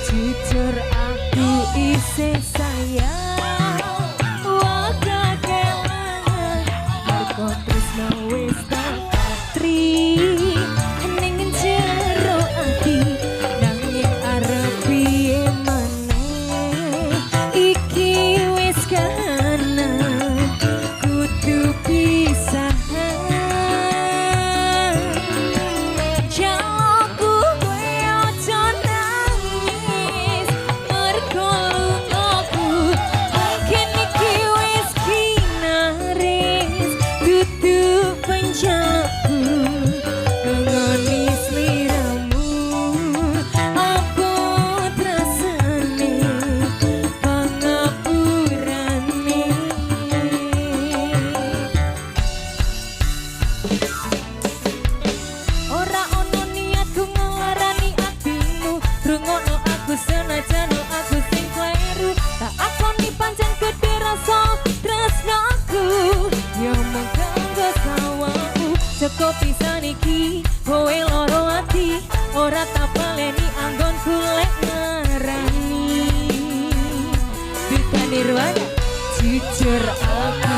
Jujur aku isih sayang, waka kelangan mergo tresno wis tak patri ning jero ati, nanging arep piye maneh, iki wis kahanan kudu pisahan. Jalukku kowe aja nangis mergo lungaku, mungkin iki wis kinaris dudu penjalukku ngoni sliramu abot rasane pangapurane. Ora ono niatku ngelarani atimu, rungokno aku senajan aku sing kleru, tak akoni pancen gedhe rasa tresnaku yo mung kanggo sawangku. Cukup pisan iki kowe loro ati, ora tak baleni anggonku lek ngarani. Duta Nirwana. Jujur aku